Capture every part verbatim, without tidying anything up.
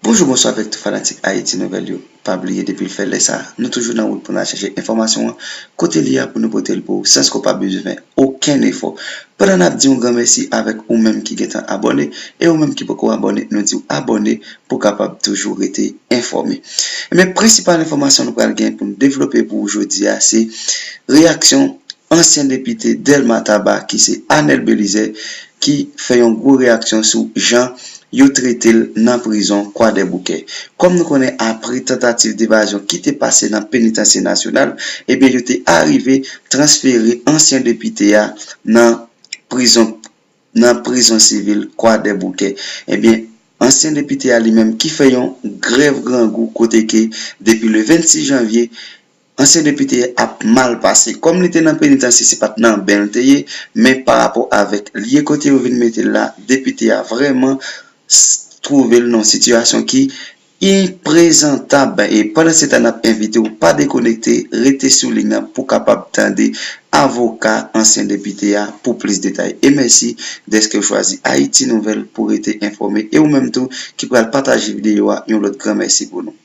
Bonjou, bonswa avèk tout fanatik Ayiti Nouvèl yo. Pa bliye, depi l fè lè sa, nou toujou nan wout pou n al chèche enfòmasyon an kote li a pou nou pote l pou ou, san ke w pa bezwen fè okenn efò. Pandan n ap di yon gran mèsi avèk ou menm ki gentan abòne, e ou menm ki poko abòne, nou di w abòne pou w kapab toujou rete enfòme. Men prensipal enfòmasyon nou pral gen pou n devlope pou ou jodi a, se reyaksyon ansyen depite Dèlma Taba, ki se Anèl Belizaire, ki fè yon gwo reyaksyon sou jan yo trete l nan prizon Kwadèboukè. Kòm nou konnen, apre tantativ evazyon ki te pase nan Penitansye Nasyonal, ebyen, yo te arive transfere ansyen depite a nan prizon, nan prizon sivil Kwadèboukè. Ebyen, ansyen depite a li menm ki fè yon grèv grangou kote ke depi le vennsis janvye, ansyen depite ap mal pase. Kòm li te nan penitansye, se pa t nan ben l te ye, men pa rapò avèk lye kote yo vin mete l la, depite a vrèman s- twouve l nan yon sitiyasyon ki enprezantab. E pandan se tan, n ap envite w pa dekonekte, rete sou liy nan pou w kapab tande avoka ansyen depite a pou plis detay. E mèsi dèske w chwazi Ayiti Nouvèl pou rete enfòme. E ou menm tou ki pral pataje videyo a, yon lòt gran mèsi pou nou.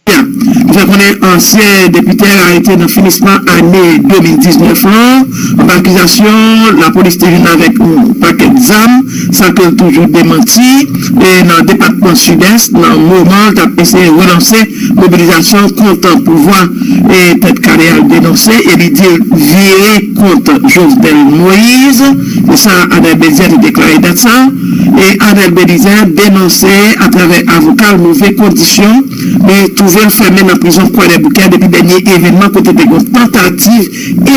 Fè konnen ansyen depite a arete nan finisman ane de mil diznèf lan, anba akizasyon lapolis te vin avèk yon pakèt zam, sa ke l toujou demanti, e nan depatman Sidès, nan moman l t ap eseye relanse mobilizasyon kont pouvwa e tèt kale a l denonse, e li di l vire kont Jovenel Moïse, se sa Anèl Belizaire te deklare dat sa, e Anèl Belizaire denonse atravè avoka l move kondisyon li twouve l fèmen nan prizon Kwadèboukè depi dènye evènman kote te gen yon tantativ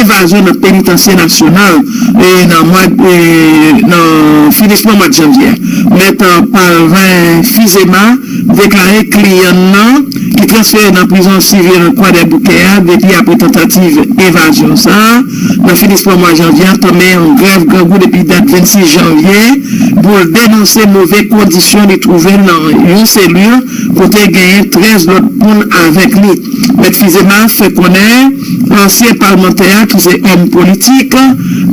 evazyon nan penitansye nasyonal, e nan mwa, e nan finisman mwa janvye a. Mèt Palvin Fizema deklare kliyan l nan ki transfere nan prizon sivil Kwadèboukè a depi apre tantativ evazyon sa a, nan finisman mwa janvye a, tanmen yon grèv grangou depi dat vennsis janvye pou l denonse move kondisyon li twouve l nan yon selil kote genyen trèz lòt moun avèk li. Mèt Fizema fè konnen ansyen palmantè a, ki se òm politik,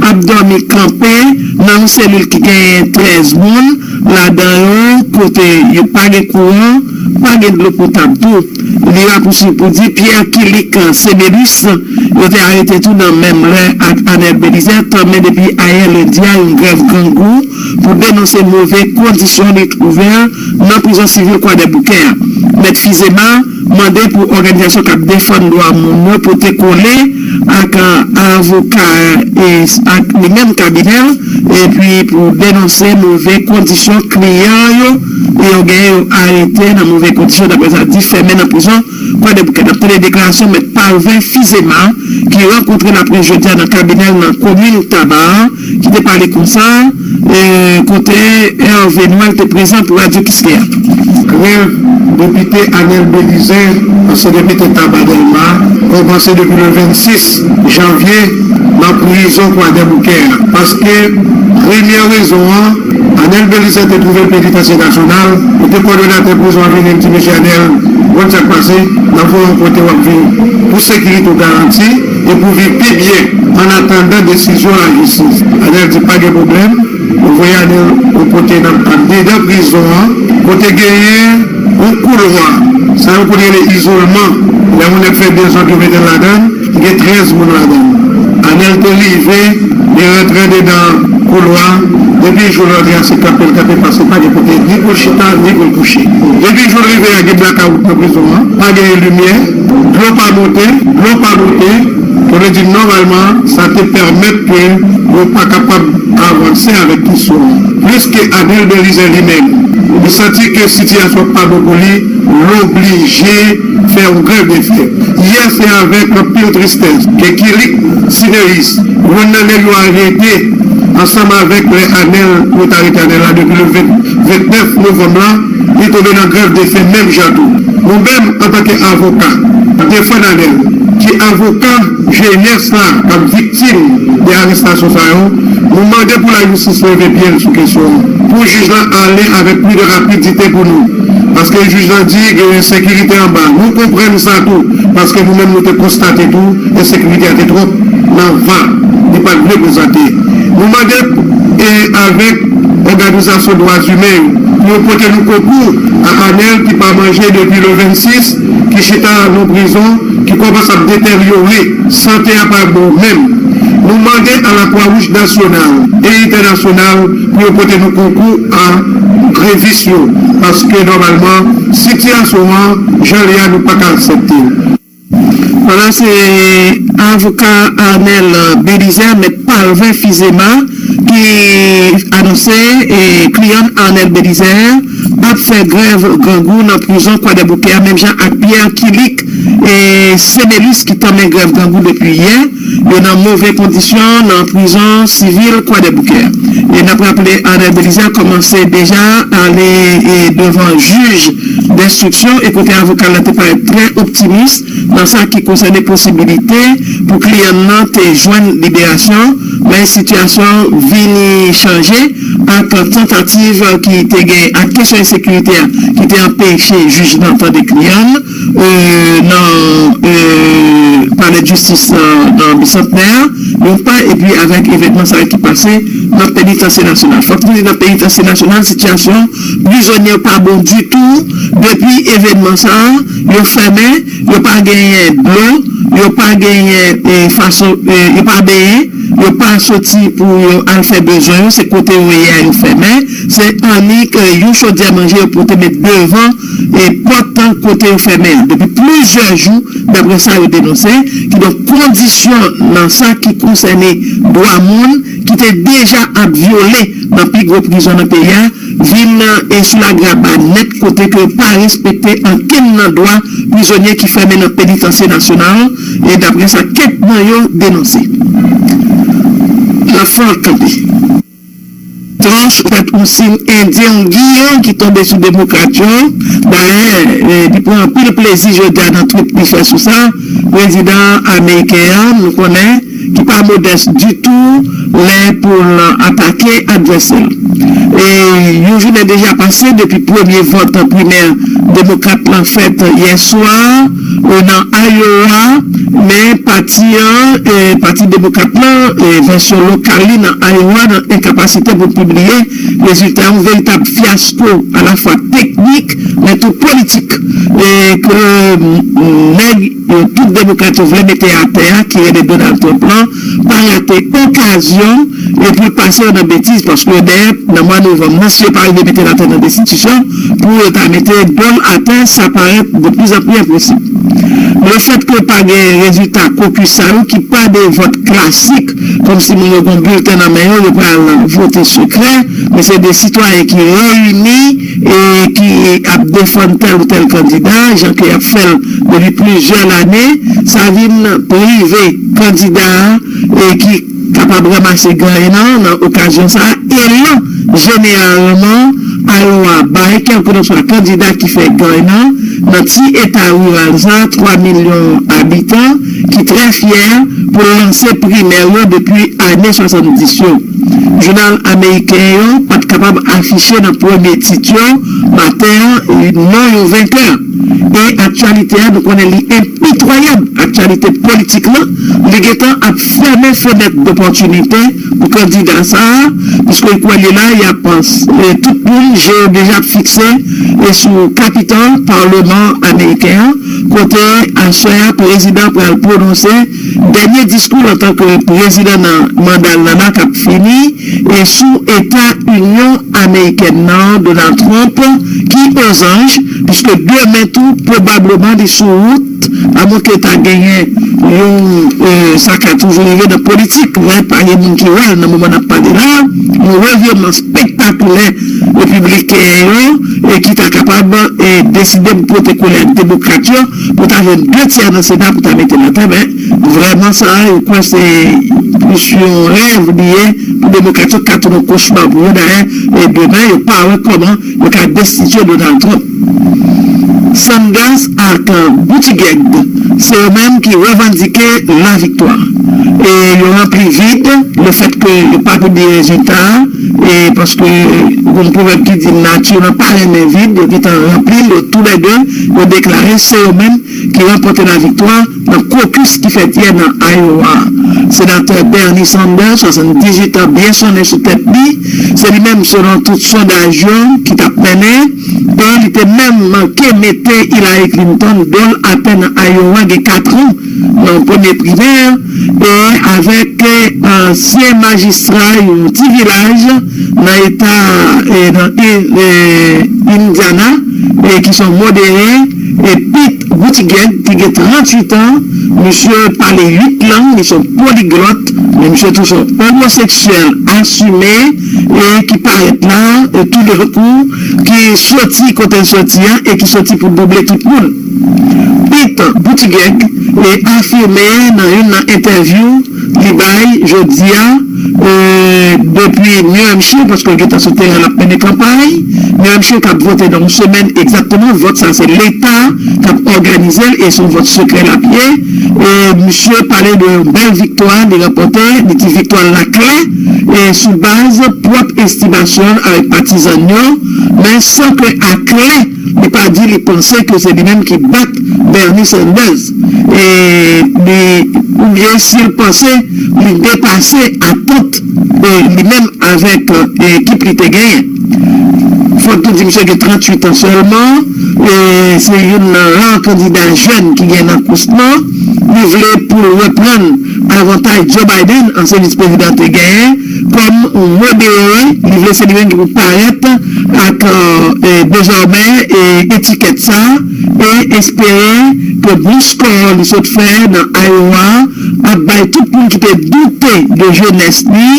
ap dòmi kanpe nan yon selil ki genyen trèz moun ladan yo, kote yo pa gen kouran, pa gen dlo potab tou. Li rapousuiv pou di Pierre Kilik Sebelus, yo te arete tou nan menm lè ak Anèl Belizaire, tanmen depi ayè lendi a, yon grèv grangou pou denonse move kondisyon li twouve l nan prizon sivil Kwadèboukè a. Mèt Fizema mande pou òganizasyon k ap defann dwa moun yo pote kole ak avoka, e, ak li menm kabinè l, epi pou denonse move kondisyon kliyan yo, e yo genyen yo arete nan move kondisyon, daprè sa di, fèmen nan prizon Kwadèboukè. N ap tande deklarasyon Mèt Palvin Fizema, ki rankontre laprès jodi a nan kabinè l nan komin Taba a, ki te pale konsa, e, kote Hervé Noël te prezan pou Radio Kiskeya. Grèv depite Anèl Belizaire, ansyen depite Taba Dèlma, kòmanse depi le vennsis janvye nan prizon Kwadèboukè a. Paske premyè rezon an, Anèl Belizaire te twouve l penitansye nasyonal, li te kòdonatè prizon an, vini, m di, mesye Anèl, konn sa k pase, n ap voye w kote w ap viv pou sekirite w garanti e pou viv pi byen annatandan desizyon lajistis. Anèl di pa gen pwoblèm, yo voye Anèl yon kote nan, andedan prizon an, kote genyen yon koulwa, sa yo konn rele izolman. Lè yon nèg fè dezòd, yo mete l ladan l, gen trèz moun ladan l. Anèl te rive, li rantre andedan koulwa, depi jou l rantre a, se kanpe l kanpe, paske pa gen kote ni pou l chita, ni pou l kouche. Depi jou l rive a, gen blakawout nan prizon an, pa genyen limyè, dlo pa monte, dlo pa monte, sa vle di nòmalman, sa te pèmèt ke yo pa kapab avanse avèk kesyon an. Pliske Anèl Belizaire li menm, li santi ke sitiyasyon an pa bon pou li, l oblije fè yon grèv de fè. Yè, se avèk anpil tristès ke Kilik Sineris, youn nan nèg yo arete ansanm avèk lè Anèl, yo t arete Anèl la depi le ven, vennèf novanm la, li tonbe nan grèv de fè menm jan tou. Nou menm, antanke avoka, defann Anèl, ki avoka jenès la k ap viktim de arestasyon sa yo, nou mande pou lajistis leve pye l sou kesyon an, pou jij la ale avèk pli de rapidite pou nou. Paske jij la di genyen ensekirite anba. Nou konprann sa tou, paske nou menm nou te konstate tou, ensekirite a te twòp nan va, li pa t vle prezante. Nou mande, e, avèk òganizasyon dwa imen yo pou yo pote nou konkou a Anèl ki pa manje depi le vennsis, ki chita nan prizon, ki kòmanse ap deteryore, sante a pa bon menm. Nou mande a Lakwa Wouj nasyonal e entènasyonal pou yo pote nou konkou a grevis yo, paske nòmalman sitiyasyon an, jan l ye a, nou pa ka aksepte l. Pandan se avoka Arnel Belizaire, Mèt Palvin Fizema, ki anonse e, kliyan Arnel Belizaire ap fè grèv grangou nan prizon Kwadèboukè a, menm jan ak Pierre Kilik e Semelus ki tanmen grèv grangou depi yè. Yo nan move kondisyon nan prizon sivil Kwadèboukè. E n ap raple, Arnel Belizaire kòmanse deja ale e, devan jij denstriksyon e kote avoka l la te parèt trè optimis nan sa ki konsène posibilite pou kliyan l nan te jwenn liberasyon, men sitiyasyon vini chanje ak tantativ ki te gen ak kesyon ensekirite a ki te anpeche jij nan tande kliyan l e, nan e, palè jistis nan Bisantnè a, yon pa epi avèk evènman sa a ki pase nan penitansye nasyonal. Fòk nou di nan penitansye nasyonal, sitiyasyon prizonye yo pa bon ditou depi evènman sa a, yo fèmen, yo pa genyen dlo, yo pa genyen e, fason, e, yo pa benyen, yo pa soti pou yo al fè bezwen yo, se kote yo ye a yo fèmen, se annik e, yon chodyè manje yo pote met devan e, pòt kote yo fèmen an depi plizyè jou, daprè sa yo denonse. Kidonk, kondisyon nan sa ki konsène dwa moun ki te deja ap vyole nan pi gwo prizon nan peyi a vin e, sou lagraba nèt, kote ke yo pa respekte ankenn nan dwa prizonye ki fèmen nan penitansye nasyonal, e daprè sa kèk nan yo denonse. N ap fè yon kanpe. Tranch, pèt yon sim endyen, yon giyon ki tonbe sou demokrat yo. Dayè, e, li pran anpil plezi jodi a nan twit li fè sou sa. Prezidan ameriken an, nou konnen, ki pa modès ditou lè pou l atake advèsè l. E, yon jounen deja pase depi premye vòt primè demokrat lan fèt yè swa e, nan Iowa, men pati an, e, Pati Demokrat lan, e, vèsyon lokal li nan Iowa nan enkapasite pou l pibliye rezilta yon veritab fyasko alafwa teknik, men tou politik, e, ke, mm, nèg, e, tout demokrat yo vle mete atè a, ki rele Donald Trump lan, pa rate okazyon e pou l pase yo nan betiz, paske dèyè, nan mwa novanm nan, si yo pa rive mete l atè nan destitisyon, pou yo ta mete do l atè, sa parèt de plus en plus enposib. Lefèt ke pa gen rezilta kokis sa yo, ki pa de vòt klasik, kòmsi moun yo gen bilten nan men yo, yo pral vote sekrè, men se de sitwayen ki reyini e ki ap defann tèl ou tèl kandida, jan ke y ap fè l depi plizyè lane, sa vin prive kandida a e ki kapab ranmase gany nan, nan okazyon sa a, elan jeneralman Iowa bay kèlkelanswa kandida ki fè gany nan, nan ti eta riral sa a, twa milyon abitan, ki trè fyè pou lanse primè yo depi ane swasanndis yo. Jounal ameriken yo pa t kapab afiche nan premye tit yo maten an non yon venkè. E aktyalite a, nou konnen li enpitwayab, aktyalite politik lan, li gentan ap fèmen fenèt dopòtinite pou kandida sa a, piske li kwè li la, y ap, e, tout moun je yo deja ap fikse e sou Kapitòl, palman ameriken an, kote aswè a prezidan pral pwononse dènye diskou l antanke prezidan nan manda l nan la k ap fini, e sou Eta Inyon Amerikèn nan, Donald Trump, ki ozanj, piske demen tou, pwobableman, li sou wout, amwen ke ta genyen yon, e, sa ka toujou rive nan politik, men pa gen moun ki wè l nan moman n ap pale la, yon revireman spektakilè repibliken yo, e ki ta kapab, e, deside pou pote kole ak demokrat yo, pou ta jwenn de tyè nan Sena pou ta mete l atè, men vrèman sa a, yo kwè se plis yon rèv li ye pou demokrat yo, ka tounen yon kochma pou yo. Dayè, e demen, yo pa wè kòman yo ka destitye Donald Trump. Sanders ak Buttigieg, se yo menm ki revandike laviktwa. E yo ranpli vid, lefèt ke yo pa pibliye rezilta a, e paske Ou gen yon pwovèb ki di nati nan pa renmen vid, yo gentan ranpli l, yo toulède, yo deklare se yo menm ki ranpòte laviktwa nan kokis ki fèt yè nan Iowa. Senatè Bernie Sanders, swasanndizuit an byen sonnen sou tèt li, se li menm selon tout sondaj yo ki t ap mennen, e li te menm manke mete Hillary Clinton do l atè nan Iowa gen kat an nan yon premye primè, e avèk ansyen majistra yon ti vilaj nan eta e nan il e Indiana, e ki se yon modere, e Pete Buttigieg ki gen tranntuit an, misye pale uit lang, li se yon poliglòt, men misye tou se yon omoseksyèl asime, e ki parèt la, e toudenkou, ki soti kote l soti a, e ki soti pou double tout moun. Pete Buttigieg e afime nan youn nan entèvyou li bay jodi a, e depi New Hampshire, paske l gentan sou teren l ap mennen kanpay. New Hampshire k ap vote nan yon semèn egzakteman. Vòt sa se leta k ap òganize l e se yon vòt sekrè l ap ye. E misye pale de yon bèl viktwa li ranpòte, li di viktwa l la klè, e sou baz pwòp estimasyon l avèk patizan l yo, men san ke aklè li pa di li panse ke se li menm ki bat Bernie Sanders, e li, oubyen si l panse li depase atant, e li menm avèk, e, ekip li te genyen. Fòk tou di misye gen tranntuit an sèlman, e se youn nan ra kandida jèn ki gen nan kous lan. Li vle pou l reprann avantaj Joe Biden, ansyen vis prezidan, te genyen kòm modere. Li vle se li menm ki pou parèt ak, e, dezòmè, e, etikèt sa, e espere ke bon skò li sot fè nan Iowa ap bay tout moun ki te doute de jenès li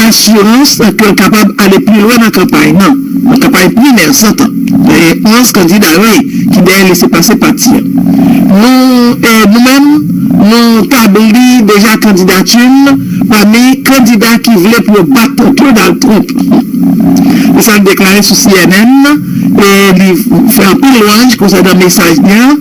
asirans ke l kapab ale pi lwen nan kanpay nan, nan kanpay primè sèt an. E onz kandida, wi, ki dèyè lesepase pati a. Nou, e, nou menm, nou tabli deja kandidati n pami kandida ki vle pou yo bat Donald Trump. Se sa l deklare sou C N N, e li fè anpil lwanj konsènan mesaj li an.